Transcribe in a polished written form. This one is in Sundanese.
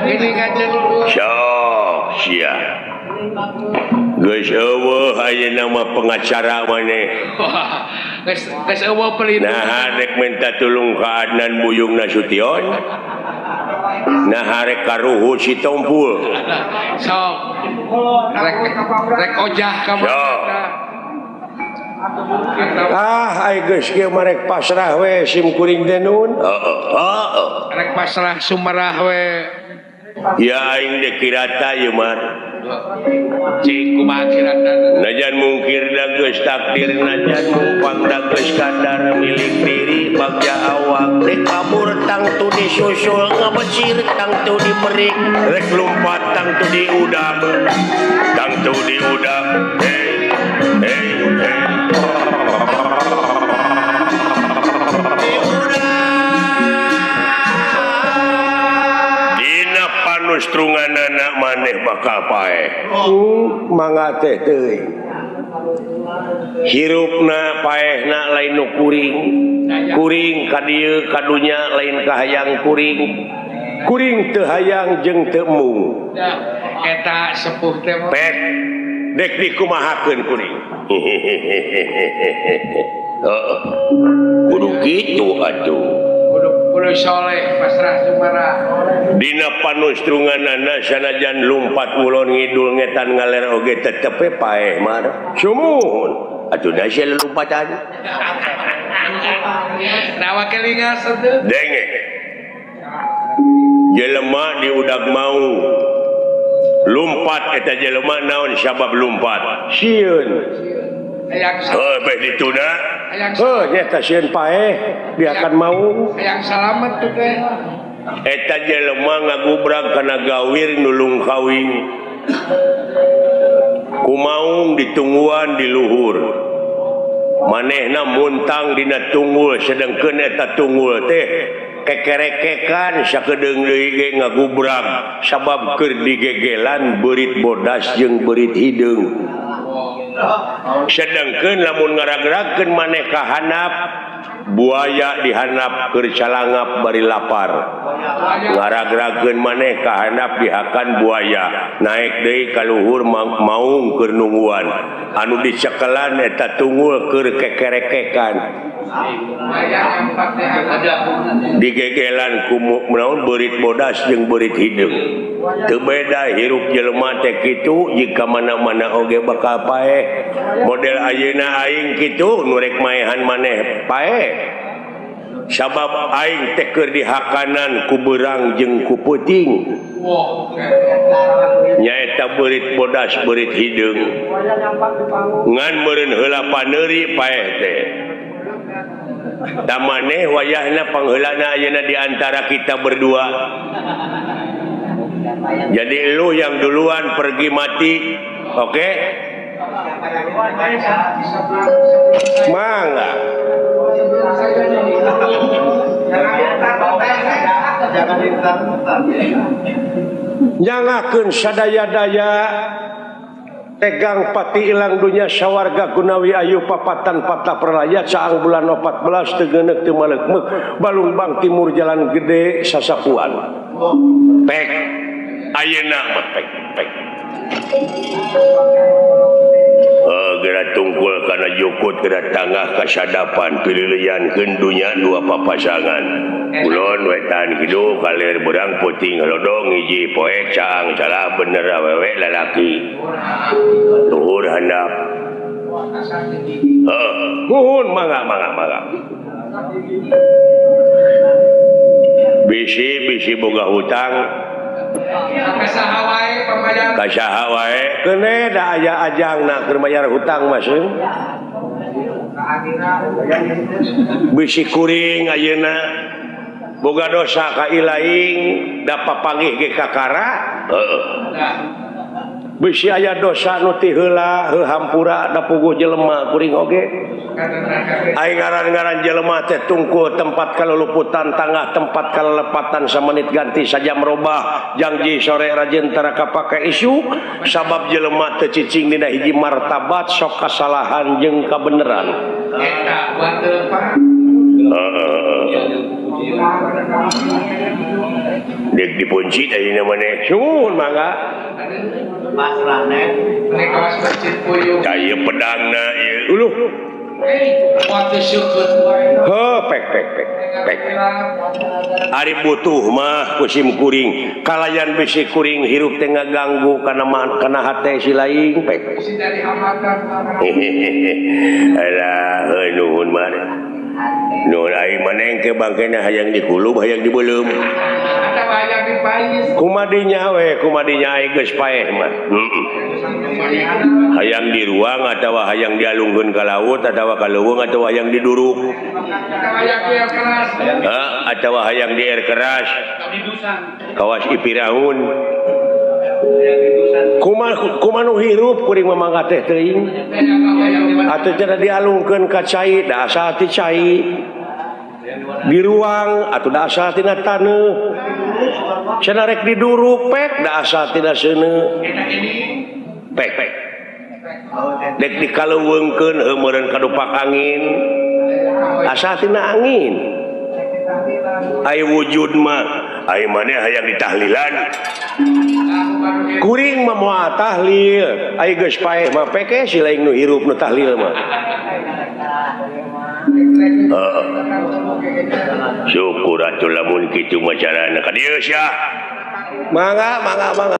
Gini ngajeluk. Sok sia. Geus eueuh ayeuna mah pengacara maneh. Geus geus eueuh pelindung. Nah rek minta tulung ka Adnan Buyung Nasution. Nah rek ka Ruhut si Tompul. Sok. Rek rek ojah ka mana. Ah ai geus kieu mah rek pasrah we sim kuring teh nun. Heeh heeh. Rek pasrah sumarah we. Ya aing dek kirata ieu mah. Cing kumaha kirata. Najan mungkir da geus takdir najan mupang da geus kadar milik diri bagja awak rek kabur tangtu disusul ngabecir tangtu diperik rek lumpat tangtu diudak tangtu diudak hey hey hey dina panustrunganana maneh bakal paeh. Mangga teh teuing. Hirupna paehna lain nu kuring. Kuring ka dieu ka dunya lain kahayang kuring. Kuring teu hayang jeung teu embung. Eta sepuh teh mah. Pek dek dikumahakeun kuring. Heeh. Kudu kitu atuh. Kudu soleh pasrah sumarah. Dina panustrunganana sanajan lumpat ngulon ngidul ngetan ngaler oge tetep we paeh mah. Sumuhun atuh da sia lelumpatan. Nawa kelingas atuh. Denge. Jelema diudag mau lumpat eta jelema naon sabab lumpat? Sieun. Heuh beh dituna. Heuh nyata sieun paeh dia akan mau. Hayang salamet tuh teh. Eta jelema ngagubrag kana gawir nulung kawin. Kumaung ditungguan di luhur. Manehna muntang dina tunggul sedengkeun eta tunggul teh kekerekekan sakedeung deui ge ngagubrag sabab keur digegelan beurit bodas jeung beurit hideung. Sedengkeun lamun ngaragrakeun maneh ka handap buaya dihandap keur calangap bari lapar. Ngaragrakeun maneh ka handap dihakan buaya naik deui ka luhur maung keur nungguan. Anu dicekelan eta tunggul keur kekerekekan. Digegelan ku naon beurit bodas jeung beurit hideung. Teu beda hirup jelema teh kitu jika mana-mana oge bakal paeh. Model ayeuna aing kitu nu rek maehan maneh paeh. Sabab aing teh keur dihakanan ku beurang jeung ku peuting. Nyaeta beurit bodas beurit hideung. Ngan meureun heula paneuri paeh teh. Tamaneh wayahna pangheulana ayeuna di antara kita berdua. Jadi lu yang duluan pergi mati, oke? Okay? Mangga. Nyangakeun sadaya-daya tegang pati ilang dunya sawarga gunawi ayu papatan patah perlaya caang bulan 14 teu geuneuk teu maleukmeuk Balungbang Timur Jalan Gede Sasapuan. Pek ayeuna mah pek pek. Geura tungkul kana jukut geura tangah kasadapan pililiankeun dunya dua papasangan. Kulon wetan kidul kaler berang puting lodong hiji poek caang salah bener awewe lalaki. Luhur handap. Heuh, nuhun mangga mangga mangga. Bisi bisi boga hutang. Kasaha wae keune da aya ajangna keur mayar hutang mah seung. Bisi kuring ayeuna boga dosa ka ilaing da papanggih ge kakara. Heeh. Bisi aya dosa nu ti heula heuh hampura da puguh jelema kuring oge. Aing ngaran-ngaran jelema teh tungkul tempat kaluluputan tangah tempat kalelepatan samenit ganti sajam robah jangji sore rajin tara kapake isuk sabab jelema teu cicing dina hiji martabat sok kasalahan jeung kabeneran. Eta buat teu Pak. Heeh. Dek dipunci ayeuna maneh. Sumuhun mangga. Pasrahna mene kawas masjid puyuh. Tah ieu pedangna ieu. Uluh. Heuh pek pek pek pek. Ari butuh mah ku sim kuring. Kalayan bisi kuring hirup teh ngaganggu kana kana hate si laing pek. Alah heuh nuhun mah. Nuhun aing maneh ke bangkena hayang dikulub hayang dibeuleum. Kumadinya we kumadinya aing geus paeh mah. Heeh. Hayang di ruang atawa hayang dialungkeun ka laut atawa ka leuweung atawa hayang diduruk. Atawa hayang di air keras. Kawas Ipiraun. Kumaha nu hirup kuring mah mangga teh teuing. Atuh cenah dialungkeun ka cai da asal ti cai. Di ruang atuh da asal tina taneuh. Cenah rek diduruk pek da asal tina seuneu. Pek pek. Dek dikaleuweungkeun heuh meureun kadupak angin. Asal tina angin. Ai wujud mah ai maneh hayang ditahlilan. Kuring mah moal tahlil, ai geus paeh mah peke si laing nu hirup nu tahlil mah. Heeh. Syukur atuh lamun kitu mah carana ka dieu sia. Mangga mangga mangga.